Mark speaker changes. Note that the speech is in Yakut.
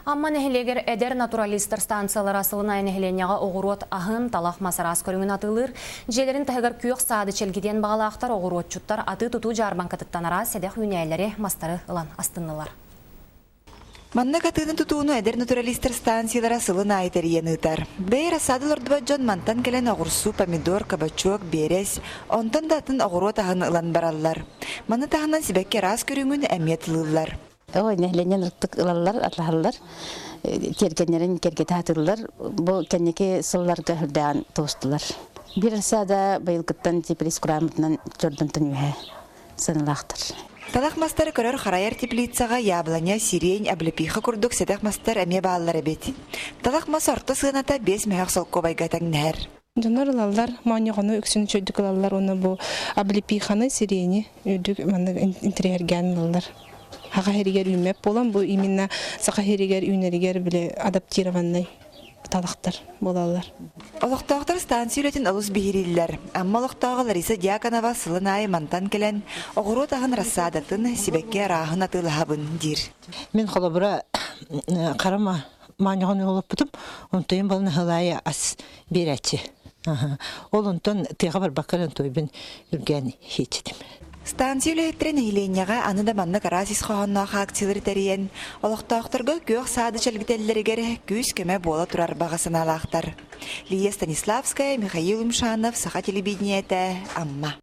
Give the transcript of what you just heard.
Speaker 1: Амма нэһилиэгэр эдэр натуралистар станциялара сылын аайы нэһилиэнньэҕэ оҕуруот аһын, талах мас араас көрүҥүн атыылыыр. Дьиэлэрин таһыгар күөх саады чэлгитиэн баҕалаахтар оҕуруотчуттар атыы-тутуу дьаарбаҥкатыттан араас сэдэх үүнээлэри, мастары ылан астыннылар.
Speaker 2: Маннык атыыны-тутууну эдэр натуралистар станциялара сылын аайы тэрийэн ыытар. Бэйэ рассада олордубат дьон мантан кэлэн оҕурсу, помидор, кабачок, биэрэс, онтон да атын оҕуруот аһын ылан бараллар. Маны таһынан сибэкки араас көрүҥүн эмиэ тылыыллар.
Speaker 3: Ой, нэһилиэнньэн ыртык ылаллар, атлаһаллар, тиэргэннэрин кэргэтэ сатыыллар. Бу кэнники сылларга үрдээн туустулар. Биир рассада быйылгыттан теплиц курааммытынан чордонтон үөһэ сыаналаахтар.
Speaker 2: Талах мастары көрөр харайар теплицаҕа яблоня, сирень, облепиха курдук сэдэх мастар эмиэ бааллар эбит. Талах мас орто сыаната 5 мөһөх солкуобайга тэҥнэһэр.
Speaker 4: Дьоннор ылаллар, моонньоҕону үксүн үчүгэйдик ылаллар уонна бу облепиханы, сирени үрдүк маннык интэриэһиргээн ылаллар. Саха сиригэр үүммэт буолан, бу именно саха сиригэр үүнэригэр били адаптированный талахтар буолаллар.
Speaker 2: Олохтоохтор станция үлэтин олус биһирииллэр. Амма олохтооҕо Лариса Дьяконова сылын аайы мантан кэлэн, оҕуруот аһын рассадатын, сибэкки арааһын атыылаһабын диир.
Speaker 5: Мин холобура харама маанньаҕын олоппутум, онтуйум балын аһылаайы ас биэрээччи. Ол онтон тыаҕа барбакка эрэн туйбун үргээн хииччитим.
Speaker 2: Станция үлэһиттэрэ нэһилиэнньэҕэ аны да маннык араас ис хоһоонноох акциялары тэрийэн, олохтоохторго күөх саады чэлгитэллэригэр күүс-көмө буола турар баҕа санаалаахтар. Лия Станиславская, Михаил Юмшанов, Саха телевидениетэ, Амма.